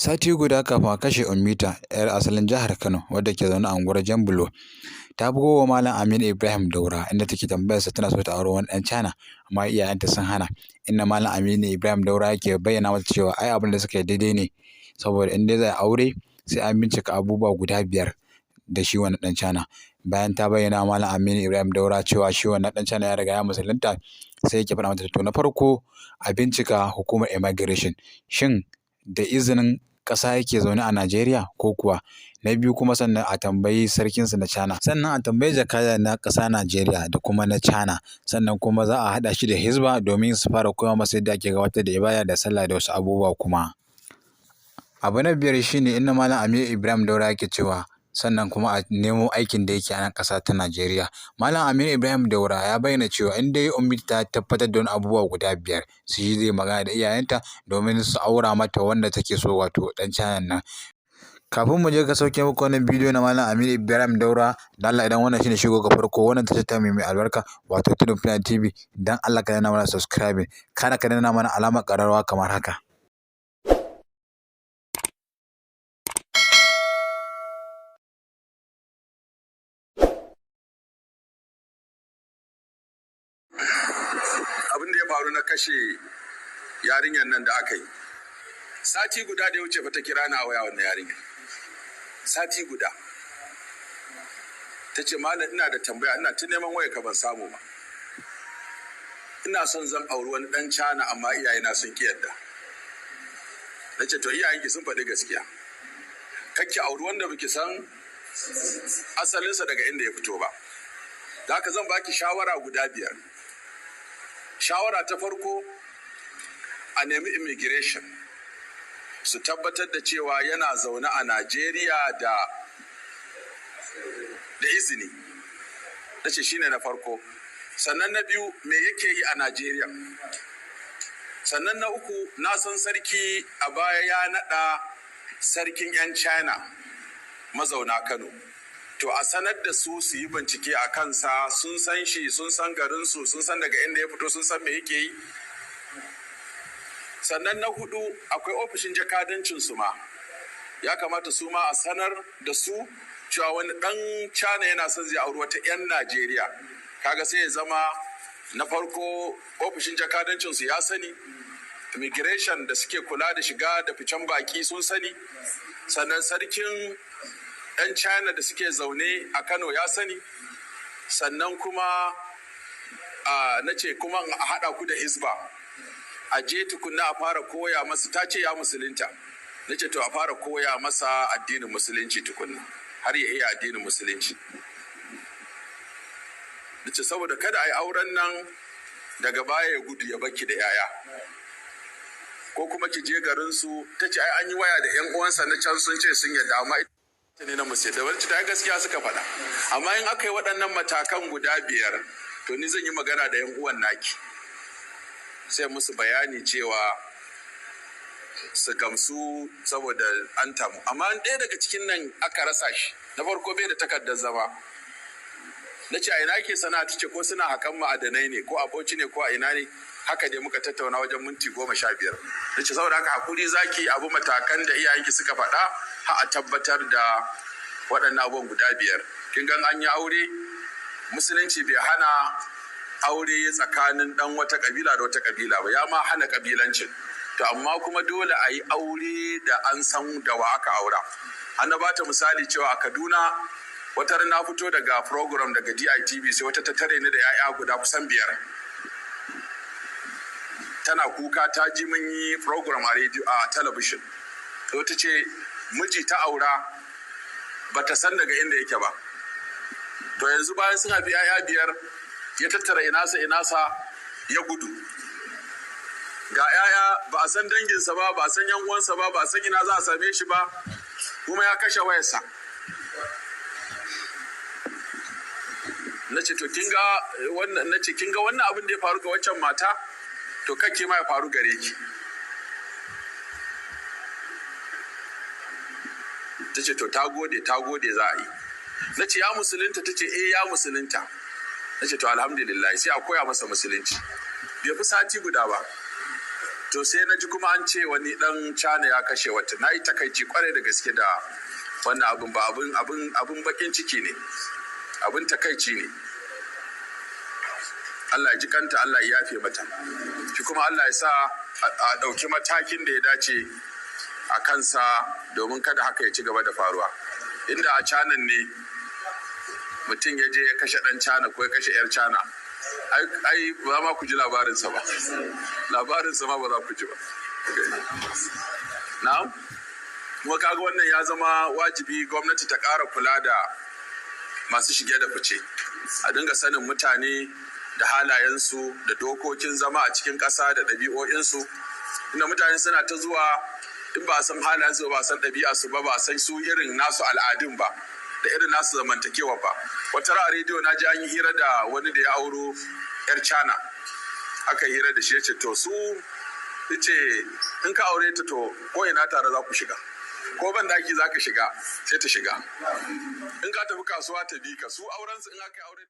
Sati guda kafin a kashe Ummita, 'yar asalin jihar Kano wadda ke zaune a unguwar Jambulo, ta bugo wa Malam Aminu Ibrahim Daura inda take tambayarsa tana so ta auri wani ɗan Cana amma iyayenta sun hana. Inda Malam Aminu Ibrahim Daura yake bayyana mata cewa ai abin da suka yi daidai ne saboda in dai za a aure sai an bincika abubuwa guda biyar da shi wannan ɗan Cana. Bayan ta bayyana wa Malam Aminu Ibrahim Daura cewa shi wannan ɗan Cana ya riga ya musulunta, sai yake faɗa mata to na farko a bincika hukumar immigration, shin da izinin ƙasa yake zaune a Najeriya ko kuwa? Na biyu kuma sannan a tambayi sarkinsu na Cana, sannan a tambayi jakada na ƙasa Najeriya da kuma na Cana, sannan kuma za a haɗa shi da Hizba domin su fara koya masa yadda ake gabatar da ibada da sallah da wasu abubuwa kuma. Abu na biyar shine inda Malam Aminu Ibrahim Daura yake cewa sannan kuma a nemo aikin da yake a nan ƙasa ta Najeriya. Malam Aminu Ibrahim Daura ya bayyana cewa in dai Ummi ta tabbatar da wani abubuwa guda biyar, shi zai magana da iyayenta domin su aura mata wanda take so, wato ɗan Canan nan. Kafin mu je ga sauke muku wannan bidiyo na Malam Aminu Ibrahim Daura, dan Allah idan wannan shine shigo ga farko wannan tashar ta mai albarka, wato Tudun Fulani TV, dan Allah ka danna mana subscribing, kana ka danna mana alamar ƙararrawa kamar haka. Abin da ya faru na kashe yarinyar nan da aka yi sati guda da ya wuce fa, ta kira ni a waya wannan yarinyar. Sati guda ta ce, "Malam, ina da tambaya, ina ta neman waya ka ban samu ba. Ina son zan auri wani dan Cana amma iyayena sun ki yadda." Na ce, "To, iyayenki sun faɗi gaskiya. Kakki auri wanda baki san asalinsa daga inda ya fito ba. Da haka zan baki shawara guda biyar. Shawara ta farko, a nemi immigration su tabbatar da cewa yana zaune a Najeriya da izini." Na ce shine na farko. Sannan na biyu, me yake yi a Najeriya? Sannan na uku, na san sarki a baya ya naɗa sarkin 'yan China mazauna Kano. To, a sanar da su su yi bincike a kansa, sun san shi, sun san garinsu, sun san daga inda ya fito, sun san me yake yi. Sannan na hudu, akwai ofishin jakadancin su ma, ya kamata su ma a sanar da su cewa wani dan China yana son zai auri wata 'yan Najeriya. Kaga sai ya zama na farko ofishin jakadancin su ya sani, immigration da suke kula da shiga da ficen baki sun sani, sannan sarkin 'yan China da suke zaune a Kano ya sani. Sannan kuma na ce kuma a haɗa ku da Hisba, a je tukunna a fara koya masa. Ta ce ya musulunta. Na ce to, a fara koya masa addinin Musulunci tukunna har ya iya addinin Musulunci. Na ce saboda kada a yi auren nan daga baya ya gudu ya baki da 'ya'ya, ko kuma ki je garinsu. Ta ce ai an yi waya da 'yan uwansa na can, sun ce sun yarda, amma ita ne na musu da wani ta gaskiya suka faɗa. Amma in aka yi waɗannan matakan guda biyar, to ni zan yi magana da 'yan uwan naki, sai musu bayani cewa su gamsu saboda an tamu. Amma ɗaya daga cikin nan aka rasa shi, na farko bai da takardar zama. Na ce a ina ake sana'a? Ta ce ko suna hakan ma'adanai ne, ko aboci ne, ko a ina ne. Haka dai muka tattauna wajen minti 15. Na ce saboda haka hakuri zaki abu matakan da iyayenki suka faɗa har a tabbatar da waɗannan abubuwan guda biyar. Kin gan an yi aure, Musulunci bai hana aure tsakanin ɗan wata kabila da wata kabila ba, ya ma hana kabilancin. To, amma kuma dole a yi aure da an san da wa aka aura. An ba ta misali cewa a Kaduna wata na fito daga program daga DITV, sai wata ta tare ni da 'ya'ya guda kusan biyar tana kuka, ta ji mun yi program a radio, a talabishin. To, ta ce miji ta aura bata san daga inda yake ba. To, yanzu bayan sun haifi 'ya'ya biyar, ya tattara inasa inasa ya gudu. Ga 'ya'ya, ba a san danginsa ba, ba a san yan uwansa ba, ba a san ina za a same shi ba, kuma ya kashe wayarsa. Na ce to, kin ga wannan, na ce kin ga wannan abin da ya faru ga waccan mata, to kake ma ya faru gare ki. Ta ce to, ta gode, ta gode, za a yi. Na ce ya musulunta? Ta ce eh, ya musulunta. Na ce to, alhamdulillah, sai a koya masa Musulunci. Bai fi sati guda ba. To sai na ji kuma an ce wani dan Cana ya kashe wata. Na yi takaici kwarai da gaske da wannan abin, ba abin bakin ciki ne, abin takaici ne. Allah ya ji kanta, Allah ya yafe mata. Shi kuma Allah ya sa a ɗauki matakin da ya dace a kansa domin kada haka ya ci gaba da faruwa. Inda a Canan ne mutum ya je ya kashe ɗan Cana ko ya kashe 'yar Cana, ai ba ma ku ji labarinsa ba, labarinsa ma ba za ku ji ba. Na'am, kuma kaga wannan ya zama wajibi gwamnati ta ƙara kula da masu shige da fice, a dinga sanin mutane da halayensu da dokokin zama a cikin ƙasa da ɗabi'o'insu, inda mutane suna ta zuwa, in ba a san halayensu ba, a san ɗabi'arsu ba, ba a san su irin nasu al'adun ba da irin nasu zamantakewa ba. Wata a rediyo na ji an yi hira da wani da ya auro 'yar Cana. Aka yi hira da shi, ya ce to su ce in ka aure ta, to ko ina tare za ku shiga, ko ban daki za ka shiga sai ta shiga, in ka tafi kasuwa ta bi ka. Su aurensu in aka yi aure